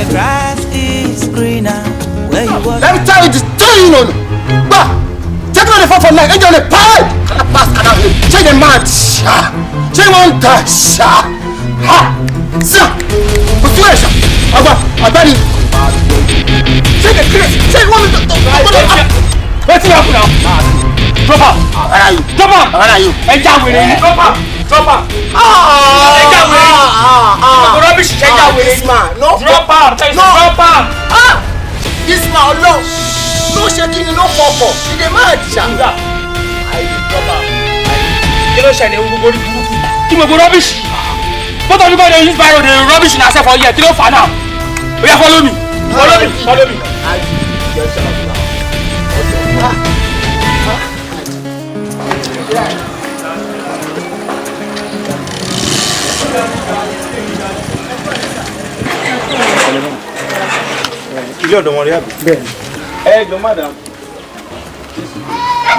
The grass is greener where you water. Let me tell you this tell you no no. Gba! Take no dey fall for line, angel dey pie! Pass kada ṣé dey mad ṣá? Ṣé wọ́n ń ta ṣá? Ha! Sir! Kò sí ẹ̀ṣà! Àgbà àgbẹ̀ni! Ṣé dey craze? Ṣé wọ́n ń tọ́ gbọ́dọ̀? Wetin happen now? Drop am. Where are you? Drop am. Where are you? Ẹ já wèrè yìí. Drop am. Drop am. Ẹ já wèrè yìí. Gbogbo rubbish, ẹ já wèrè This yìí. man, no. Drop am. Tell you No. drop am. Ah! This man alone. No ṣe kí ni, no fọkọ̀. He dey mad ṣá. I drop am. Kí ló ṣẹlẹ̀? Gbogbo orí burúkú. Kí gbogbo rubbish? Both of you go dey use biro dey rubbish na sef for here. Kí ló fà now? Oya, follow me. Follow me. Follow me. I get out now. Ah! Ah! Yeah. Ilé ọ̀dọ̀ wọn rí àbí? Bẹ́ẹ̀ni. Ẹ jọ, madam,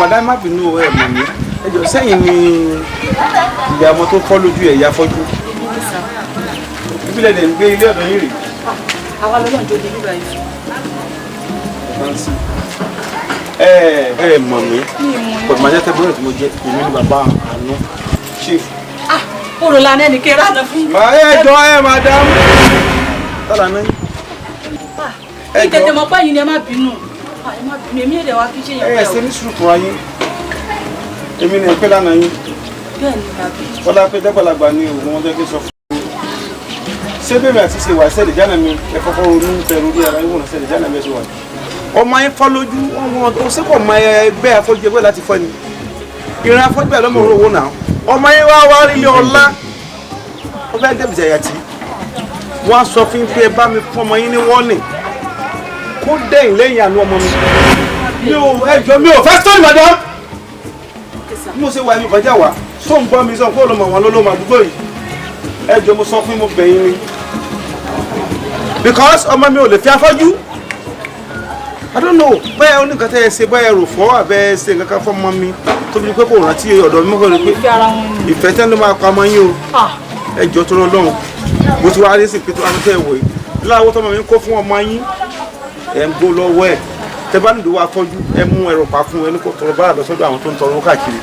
madam, má bínú o, ẹ mọ̀ mí. Ẹ jọ, sẹ́yìn ni ìyá ọmọ tó fọ́ lójú ẹ̀, ìyá fọ́jú ìbílẹ̀ dẹ̀ ń gbé ilé ọ̀dọ̀ yín rè? Àwa lọ́nà jó di bíbá yìí. Ẹ ẹ mọ̀ mí, but màá jẹ́ tẹ́ bọ́lá tí mo jẹ́. Èmi ni bàbá àánú, chief. Ah, kóró la nẹ́ni kí ránà fún. Màá ẹ jọ, ẹ madam, tọ́lá náà. Kí tètè mọ̀ pé yín ni, ẹ má bínú. Ah, ẹ má bínú, èmi èdè wa kí ṣe yẹn. Ẹ ṣe ní sùúrù fúnra yín. Èmi ni ẹ pé lánàá yín. Bẹ́ẹ̀ ni, bàbí. Bọ́lá pé dẹ́gbàlagbà ni òun wọn jẹ́ kí n sọ fún mi. Ṣé bẹ́ẹ̀ mi àti ṣe wà sẹ́lẹ̀ jánà mi? Ẹ kọ́kọ́ ronú pẹ̀lú orí ara yín wọ̀nà sẹ́lẹ̀ jánà mi. Ẹ ṣe wà. Ọmọ yín fọ́ lójú ọmọ ó ṣe kò mọ ẹgbẹ́ afọ́jú ẹgbẹ́ láti fọ́ ni ìran afọ́jú ẹ̀ lọ́mọ owó náà. Ọmọ yín wá wá rí ilé ọlá, ó fẹ́ dẹ́bìtì àyàtì. Wọ́n á sọ fún yín pé ẹ bá mi fún ọmọ yín ní wọ́ọ̀nì kó dẹ̀yìn lẹ́yìn àánú ọmọ mi. Mi ò, ẹjọ́, mi ò fẹ́ sọ́ọ̀nì, madam. Bí mo ṣe wà ní ìkọjá wa tó ń gbọ́ mi sọ kó ló mọ̀ wọn ló ló mọ̀ àdúgbò yìí. Ẹjọ́, mo sọ fún yín, mo bẹ̀ yín ni, because ọmọ mi ò lè fi afọ́jú. I don't know bẹ́ẹ̀ ó ní nǹkan tẹ́ ẹ ṣe, bẹ́ẹ̀ rò fọ́ àbẹ́ ṣe nǹkan kan fún ọmọ mi tó fi pé kò rántí ọ̀dọ̀ mi mọ́kànlá pé Ìfẹ́ ara wọn ni. ìfẹ́ tẹ́ ló máa pa ọmọ yín o. Ah, ẹjọ́ tó lọ lọ́hùn, mo ti wá rí sí pé tó wá tẹ́ ẹ wò yìí láwọn tọmọ mi ń kó fún ọmọ yín, ẹ ń gbó lọ́wọ́ ẹ̀. Tẹ bá nílò afọ́jú, ẹ mú ẹrọ pa fún ẹni kò tọrọ bára lọ sọ́dọ̀ àwọn tó ń tọrọ káàkiri.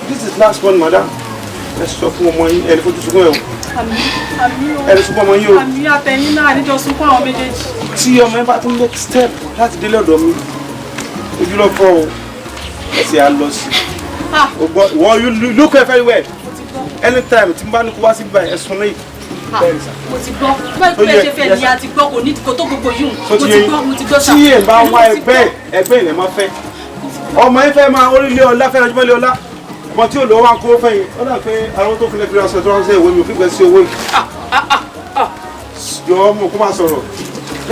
This is last one, madam. Ẹ sọ fún ọmọ yín, ẹni fojú sunkún ẹ o. Àmín, àmín o. Ẹni sunkún ọmọ yín o. Àmín, àtẹ̀yìn náà àníjọ sunkún àwọn méjèèjì. Tí ọmọ yín bá tún make step láti délé ọ̀dọ̀ mi, ojú lọ fọ́ o, ẹsẹ̀ á lọ sí Ah. o. Gbọ́ ìwọ, you look very well. Anytime tí n bá ní kó wá sí báyìí, ẹ̀sùn lẹ́yìn. Bẹ́ẹ̀ sà. Mo ti gbọ́. Báyìí pé ẹ ṣe fẹ́ ni a ti gbọ́, kò ní kò tó gbogbo yìí. Tó Mo ti ti yé yín. gbọ́, mo ti gbọ́ sà. Tí ẹ bá wá Mo ti ẹgbẹ́ ẹgbẹ́ ilẹ̀ máa fẹ́ ọmọ yín, fẹ́ máa orílẹ̀ ọlá, fẹ́ rajúmọ́ ilé ọlá. Ọmọ tí ò lọ́wọ́ wá ń kó fẹ́yìn, ó dà pé àwọn tó fi lè fi ra aṣọ tó ránṣẹ́ ìwé mi ò fi gbẹ sí owó yìí. Yọ ọmọ kó máa sọ̀rọ̀,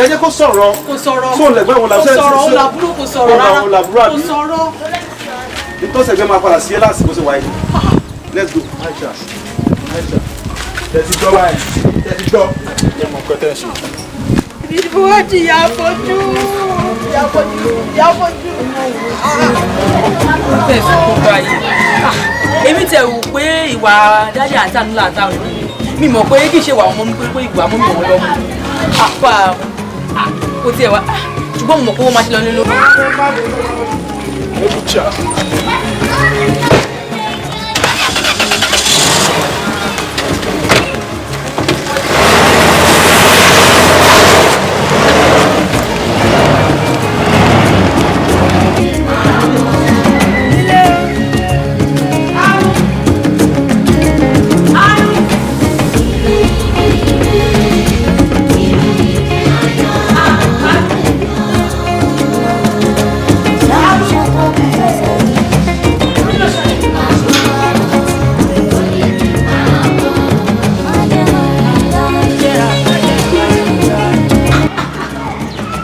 ẹ jẹ́ kó sọ̀rọ̀. Kò sọ̀rọ̀. Tó lẹ̀gbẹ́ wọn Kò sọ̀rọ̀, òun làbúrò, kò sọ̀rọ̀ rárá. Òun làbúrò Kò àbí? sọ̀rọ̀. Nítòsẹ̀gbẹ́ máa padà sí ẹ lásìkò ṣe wáyé. Let's go. Aisha, Aisha, tẹ̀sí gbọ́ báyìí, tẹ̀sí gbọ́. Yẹ mọ nǹkan tẹ́ ń ṣe. Ibi wọ́n di ìyá fojú. Ìyá fojú. Ìyá fojú. Tẹ̀ sunkún báyìí? Ah, èmi tẹ̀ wò pé ìwà dájà àti àánú làtàwọn èmi mi mọ̀ pé kì í ṣe ìwà ọmọ mi, pé ìwà ọmọ mi ò lọ́mọ àpá kò tiẹ̀ wá. Ah, ṣùgbọ́n mo mọ̀ pé wọ́n máa ṣe lọ nínú. Ebucha.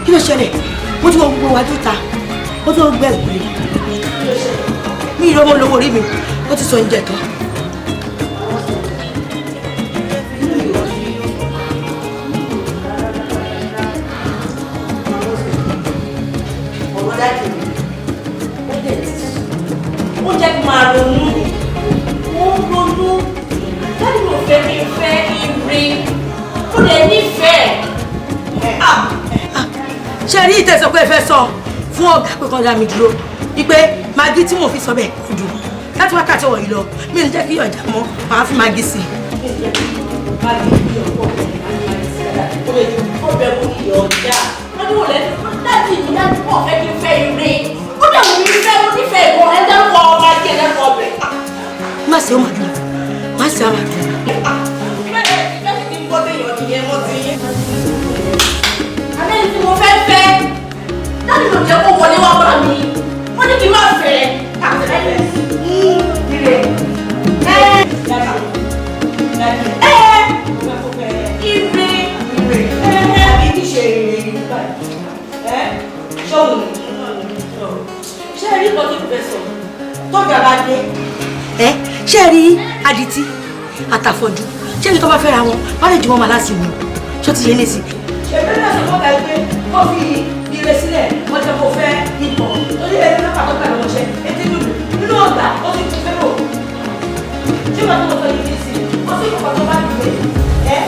Kí ló ṣẹlẹ̀? Mo ti wọ gbogbo wájú ta, mo ti wọ gbogbo ẹ̀kúlé mi, ìrọmọ lówó orí mi, ó ti sọ oúnjẹ tán. Ọ̀rọ̀ dájú mi, ó dẹ̀ ti sùn. Ó jẹ́ kí n máa ronú, mo ń ronú. Dájú mi ò fẹ́ kí n fẹ́ kí n rí, ó lè nífẹ̀ẹ́. Ṣé rí ìtẹ̀sọ̀ pé ẹ fẹ́ sọ fún ọ̀gá pé kan dá mi dúró wípé magi tí mò ń fi sọ bẹ́ẹ̀ kò dùn láti wákàtí ọ̀wọ̀ yìí lọ, mi ò ní jẹ́ kí ọjà mọ́, màá fi magi sí i. Má ṣe ó máa dùn, má ṣe ó máa dùn. Abẹ́ni tí mo fẹ́ fẹ́, dáàdì ló jẹ́ kó wọlé wá bá mi. Wọ́n ní kí n má fẹ́. Ire. Ire. Àbí kí ṣe ire ẹ ṣọ́ọ̀nù ṣé ẹ rí nǹkan tó fẹ́ sọ tọ́jà bá dé. Ẹ ṣé ẹ rí adití àtàfọ̀jú, ṣé ẹni tó bá fẹ́ra wọn wọ́n lè jùmọ̀ màlá sí wọn, ṣó ti yé ní sí. Ṣèbí náà sọ fọ́gà pé kó fi ire sílẹ̀ wọ́n jẹ́ kó fẹ́ ipò torí ẹni mẹ́fà tó gbà lọ́wọ́ ṣe etí dùn nínú ọgbà ó ti kú fẹ́rò. Ṣé wàá tó mọ̀ sọ yìí ní sí ó sì kọ̀kọ́ tó bá dìde ẹ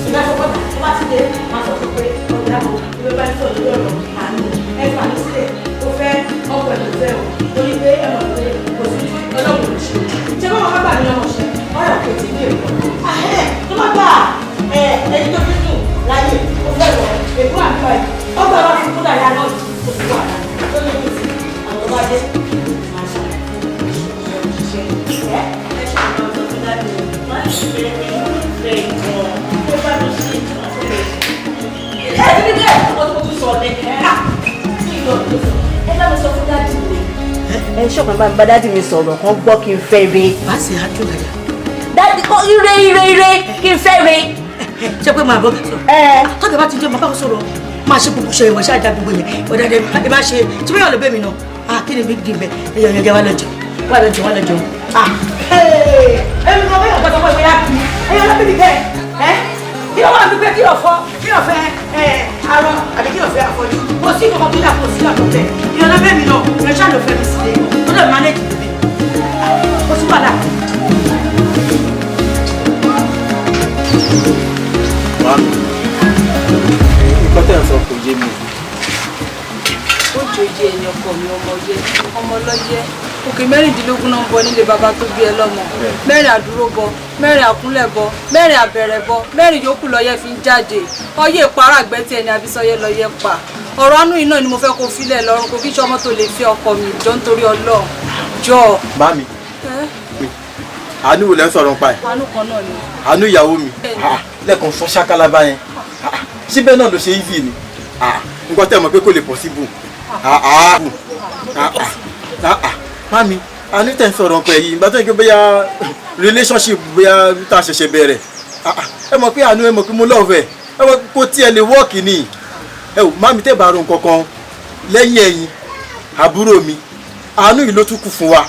ìgbà tó kọ́ta tó bá ti dé máa sọ fún pé ọ̀gá o ìwé bá ń sọ lórí ọ̀rọ̀ àánú ẹ fà mí sílẹ̀ ó fẹ́ ọkọ̀ ẹ̀ ló fẹ́ o torí pé ẹ mọ̀ pé kò sí ọlọ́run ò ṣe ṣé báwọn bá gbà mí lọ́mọ ṣe ọ̀rọ̀ kò tí ní èrò ahẹ́ tó bá gbà ẹ ẹni tó fi dùn láyé ó fẹ́ lọ èkó àgbà ẹ̀ ọgbà bá fi kúndà yá náà kò sí wàhálà tó ní kò sí àwọn bá dé máa ṣàlàyé ẹ Ẹ ṣe àwọn ọ̀dọ́ tó dájú. Má ṣe fẹ́ fẹ́ ìtàn. Ó bá mi ṣe ìtàn fún mi. Ẹ ti ní bẹ́ẹ̀ ọmọ tó tún sọ ní. Ẹ bá mi sọ fún dáàdì mi. Ẹ ṣọ̀kan bá mi bá dáàdì mi sọ̀rọ̀ kan gbọ́ kí n fẹ́ re. Bá ṣe àdùn dáadáa. Dáàdì kọ́ ire ire ire kí n fẹ́ re. Ṣé pé máa bọ́ bá sọ̀rọ̀? Tọ́jà bá ti dé máa bá sọ̀rọ̀, máa ṣe gbogbo ṣe ìwọ̀n ṣáàjà gbogbo yẹn ọ̀dà ẹ máa ṣe tí bẹ́ẹ̀ lọ bẹ́ẹ̀ mi náà. Ah, kí ni big deal bẹ́ẹ̀? Ẹ̀yọ̀ ẹ̀yọ̀ wá lọ́jọ́ wá lọ́jọ́ wá lọ́jọ́. Ah, ẹ̀mi kan bẹ́ẹ̀ ọ̀gá sọ fún ẹ̀yà kì í ẹ̀yọ̀ lọ́bí mi bẹ́ẹ̀ ẹ̀ kí ló wà ní pé kí ló fọ́ kí ló fẹ́ ẹ̀ arọ àbí kí ló fẹ́ afọ́jú kò sí kankan tó yà kò sí àtọ̀ bẹ́ẹ̀ ẹ̀yọ̀ lọ́bẹ̀ mi náà ẹ̀yọ̀ ṣáà ló fẹ́ mi sílé tó lè manage mi kò sí wàhálà. Nǹkan tẹ̀ ń sọ kò yé mi. Ó jòjì ẹ̀yìn ọkọ mi, ọmọ yẹ ọmọ lọ́yẹ òkè 16 náà ń bọ nílé bàbá tó bí ẹ lọ́mọ, 4 àdúró bọ, 4 àkúnlẹ̀ bọ, 4 àbẹ̀rẹ̀ bọ, 4 yòókù lọ́yẹ fi ń jáde. Ọyẹ ìpara àgbẹ̀ tí ẹni àbísọyẹ lọ́yẹ pa. Ọ̀rọ̀ àánú yìí náà ni mo fẹ́ kó filẹ̀ lọ́rùn, kó kí sọmọ tó lè fi ọkọ mi jọ nítorí Ọlọ́run jọ. Mami, àánú wo lẹ ń sọ̀rọ̀ nípa ẹ̀? Àánú kan náà ni. Àánú ìyàwó mi lẹ́ẹ̀kan sọ ṣákálá báyẹn, síbẹ̀ náà ló ṣe easy ni nǹkan tẹ́ mọ̀ pé kò lè possible. Mami, àánú tẹ̀ ń sọ̀rọ̀ pẹ̀ yìí, ìgbà tó ń gbé bóyá relationship bóyá tá a ṣẹ̀ṣẹ̀ bẹ̀rẹ̀, ẹ mọ̀ pé àánú, ẹ mọ̀ pé mo love ẹ, ẹ mọ̀ kó tiẹ̀ lè work ni. Ẹ wò mami, tẹ́ bá ro nǹkan kan lẹ́yìn ẹ̀yìn àbúrò mi, àánú yìí ló tún kù fún wa.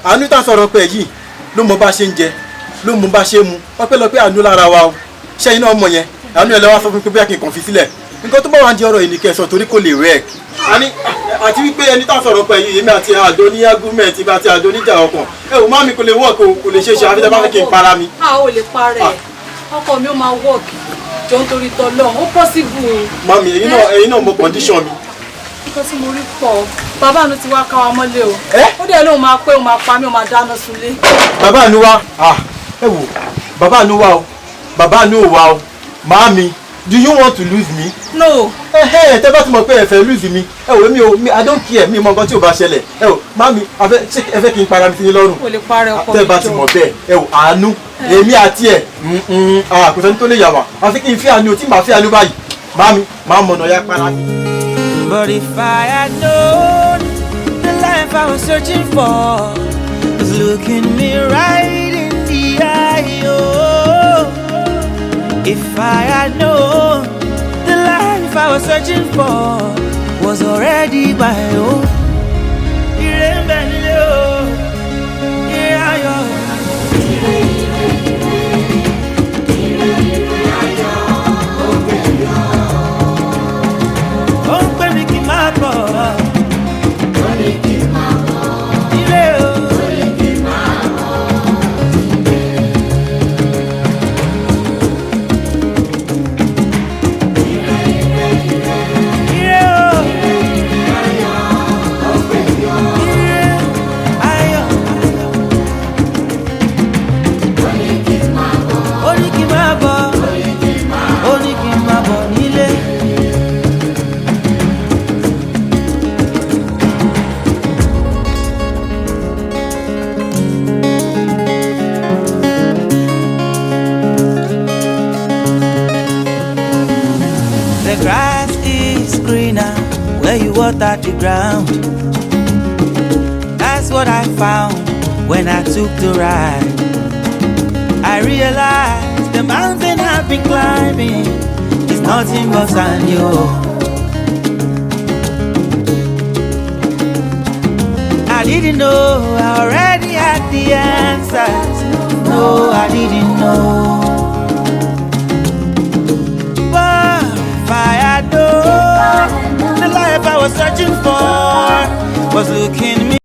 Àánú tá a sọ̀rọ̀ pẹ̀ yìí ló mọ bá ṣe ń jẹ, ló mọ bá ṣe ń mu, ọpẹ́lọpẹ́ àánú lára wa o. Ṣẹ́yìn náà mọ̀ yẹn, àánú ẹ̀ lọ́wọ́ sọ fún mi pé bóyá kí n kàn fi sílẹ̀, nǹkan tó bá wà ń di ọ̀rọ̀ yìí ni kẹ́ ẹ sọ torí kò lè rẹ̀. Àti wípé ẹni tá a sọ̀rọ̀ pẹ̀ yìí, èmi àti àjọ ní agúnmẹ̀tì àti àjọ níjà ọkàn, ẹ wò mami, kò lè work o, kò lè ṣe é ṣe àfi tẹ́ bá fẹ́ kí n para mi. A ò lè parẹ́, ọkọ mi ó máa work jọ nítorí tọlọ́run, ó possible o. Mami, ẹ̀yin náà mọ condition mi. Nǹkan tí mo rí pọ̀, bàbá mi ti wá ká wa mọ́lé o, ó dẹ̀ lóun máa pé òun máa pa mí, òun máa dáná sunlé. Bàbá mi wá, ẹ wò bàbá mi wá o, bàbá mi ò wá o. Mami, do you want to lose me? No. Ẹ tẹ́ bá ti mọ̀ pé ẹ fẹ́ lose mi, ẹ wò mi o, I don't care, mi mọ nǹkan tí ò bá ṣẹlẹ̀. Ẹ wò mami, ẹ fẹ́ kí n para mi sí yín lọ́rùn. Kò lè parẹ́ ọkọ mi jọ. Tẹ́ bá ti mọ̀ bẹ́ẹ̀, ẹ wò àánú, èmi àti ẹ̀, kò sẹ́ni tó lè yà wá. Àfi kí n fi àánú, tí màá fi àánú báyìí. Mami, màá mọ̀nà ya para mi. But if I had known the life I was searching for was looking me right in the eye, oh. If I had known the life I was searching for was already my own. Ire ń bẹ nílé o, ire ayọ̀. Ó ń pè mí kí n máa bọ̀. Ire o. water the ground. That's what I found when I took the ride. I realized the mountain I've been climbing is nothing but sand, yo. I didn't know I already had the answers. No, I didn't know. But if I had known the life I was searching for was looking me.